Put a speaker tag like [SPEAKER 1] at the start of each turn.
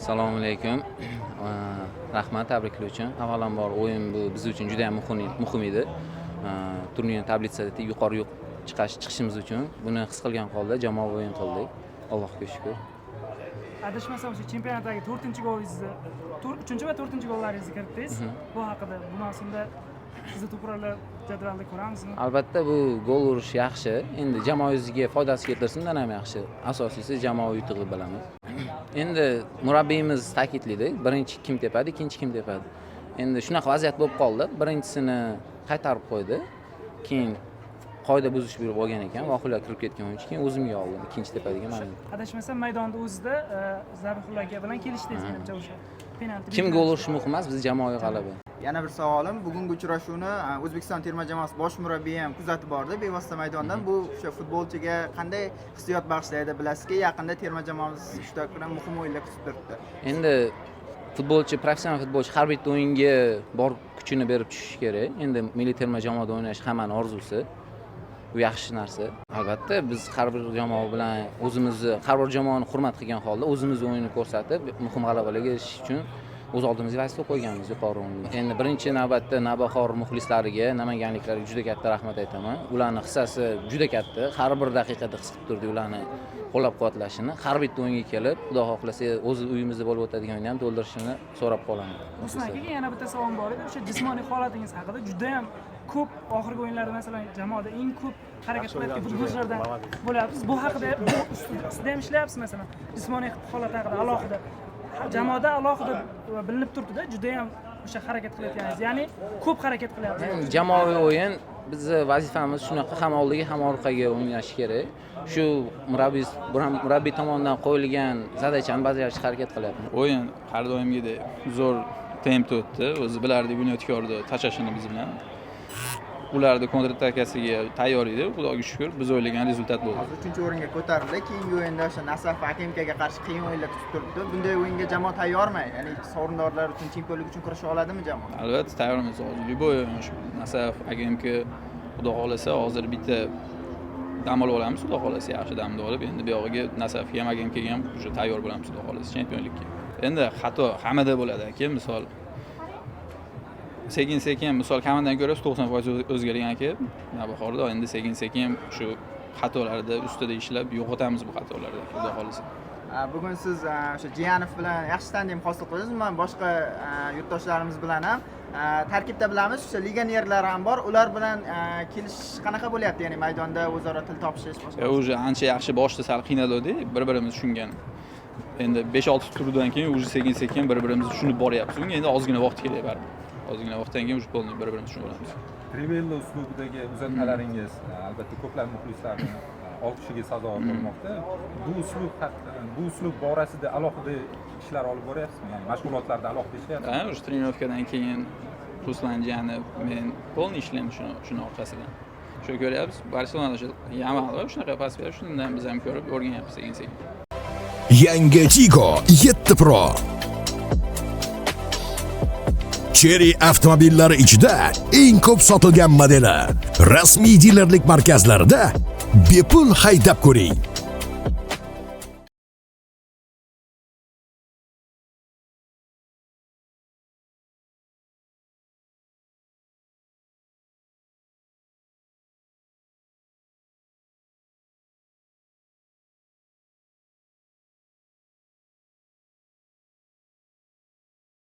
[SPEAKER 1] Assalomu alaykum. Rahmat tabriklar uchun. Avvalambor, o'yin bu biz uchun juda ham muhim edi. Turnir tablitsada yuqori chiqishimiz uchun buni his qilgan holda jamoaviy o'yin qildik. Allohga shukur.
[SPEAKER 2] Adashmasam, o'sha chempionatdagi to'rtinchi golingizni, uchinchi va to'rtinchi gollaringizni kiritdingiz. Bu haqida, bu mavsumda sizni to'purarlar jadvalda ko'ramizmi?
[SPEAKER 1] Albatta, bu gol urish yaxshi. Endi jamoangizga foydasi keltirsin, undan ham yaxshi. Asosiysi jamoaviy yutuq deb bilamiz. Endi murabbiyimiz ta'kidlaydi, birinchi kim tepadi, ikkinchi kim tepadi. Endi shunaqa vaziyat bo'lib qoldi. Birinchisini qaytarib qo'ydi. Keyin qoida buzish bo'lib olgan ekan, Vohilla kirib ketgan o'yinchi, keyin o'zimga oldim. Ikkinchi tepadigan man.
[SPEAKER 2] Adashmasam, maydonda o'zida Zabihullo aka bilan kelishdingiz, menimcha, o'sha penalti.
[SPEAKER 1] Kim gol urishi muhim emas, biz jamoaviy g'alaba.
[SPEAKER 3] Yana bir savolim, bugungi uchrashuvni O'zbekiston terma jamoasi bosh murabbiyi ham kuzatib bordi bevosita maydondan. Bu o'sha futbolchiga qanday hissiyot bag'ishlaydi? Bilasizki, yaqinda terma jamoamiz ishtirokida muhim o'yinlar kutib turibdi.
[SPEAKER 1] Endi futbolchi, professional futbolchi har bitta o'yinga bor kuchini berib tushishi kerak. Endi milliy terma jamoada o'ynash hammani orzusi. Bu yaxshi narsa. Albatta, biz har bir jamoa bilan o'zimizni, har bir jamoani hurmat qilgan holda o'zimizni o'yinni ko'rsatib, muhim g'alabalarga erishish uchun o'z oldimizga vazifa qo'yganmiz yuqori o'rinda. Endi birinchi navbatda Navbahor muxlislariga, namanganliklarga juda katta rahmat aytaman. Ularni hissasi juda katta. Har bir daqiqada his qilib turdik ularni qo'llab-quvvatlashini. Har bitta o'yinga kelib, Xudo xohlasa, o'z uyimizda bo'lib o'tadigan o'yinni ham to'ldirishini so'rab qolaman.
[SPEAKER 2] Ruslan akaga yana bitta savolim bor edi. O'sha jismoniy holatingiz haqida. Juda ham ko'p oxirgi o'yinlarda, masalan, jamoada eng ko'p harakat qilayotgan futbolchilardan bo'lyapsiz. Bu haqida, bu ustida ham ishlayapsiz, masalan, jismoniy holat haqida alohida, jamoada alohida bilinib turibdida, juda ham o'sha harakat qilayotganingiz, ya'ni ko'p harakat qilyapsiz.
[SPEAKER 1] Endi jamoaviy o'yin, bizni vazifamiz shunaqa, ham oldiga, ham orqaga o'ynash kerak. Shu murabbiy tomonidan qo'yilgan задача ni bajarishga harakat qilyapmiz.
[SPEAKER 4] O'yin har doimgidek zo'r tempda o'tdi. O'zi bilardik Bunyodkorni tashlashini biz bilan. Ularni kontratакasiga tayyor edi. Xudoga shukur, biz o'ylagan результат bo'ldi.
[SPEAKER 3] Hozir uchinchi o'ringa ko'tarildi. Keyingi o'yinda o'sha Nasaf, AKMKga qarshi qiyin o'yinlar kutib turibdi. Bunday o'yinga jamoa tayyormi? Ya'ni sovrindorlar uchun, chempionlik uchun kurasha oladimi jamoa?
[SPEAKER 4] Albatta, tayyormiz hozir. Любой o'yin, shu Nasaf, AGMK, Xudo xohlasa, hozir bitta dam olib olamiz, Xudo xohlasa, yaxshi damni olib, endi buyog'iga Nasafga ham, AGMKga ham уже tayyor bo'lamiz, Xudo xohlasa, chempionlikka. Endi xato hammada bo'ladi, aka, misol sekin sekin, misol komandadan ko'rasiz, 90% o'zgargan, aka, Navbahorda. Endi sekin sekin shu xatolarni ustida ishlab yo'qotamiz bu xatolarni, Xudo xohlasa.
[SPEAKER 3] Bugun siz o'sha Jiyanov bilan yaxshi tandem hosil qildingiz. Umuman boshqa yurtdoshlarimiz bilan ham. Tarkibda bilamiz, o'sha legionerlar ham bor. Ular bilan kelishish qanaqa bo'lyapti? Ya'ni maydonda o'zaro til topishish boshqa.
[SPEAKER 4] Уже ancha yaxshi. Boshida sal qiynaluvdik bir birimizni tushungan. Endi 5-6 turdan keyin уже sekin sekin bir birimizni tushunib boryapmiz. Unga endi ozgina vaqt kerak baribir. Ozgina vaqtdan keyin уже полный bir birimizni tushunib olamiz.
[SPEAKER 5] Trivella uslubidagi uzatmalaringiz albatta ko'plab muxlislarni olqishiga sazovor bo'lmoqda. Bu uslub borasida alohida ishlar olib boryapsizmi? Ya'ni mashg'ulotlarda alohida ishlayapsizmi?
[SPEAKER 4] Ha, уже тренировка dan keyin Ruslan Jiyanov, men полный ishlaymiz shuni orqasidan. Shu ko'ryapmiz, Barselonada shu Yamal shunaqa pas berib, shundan biz ham ko'rib o'rganyapmiz sekin sekin.
[SPEAKER 6] Yangi Tiggo 7 Pro. Chery avtomobillari ichida eng ko'p sotilgan modeli. Rasmiy dilerlik markazlarida bepul haydab ko'ring.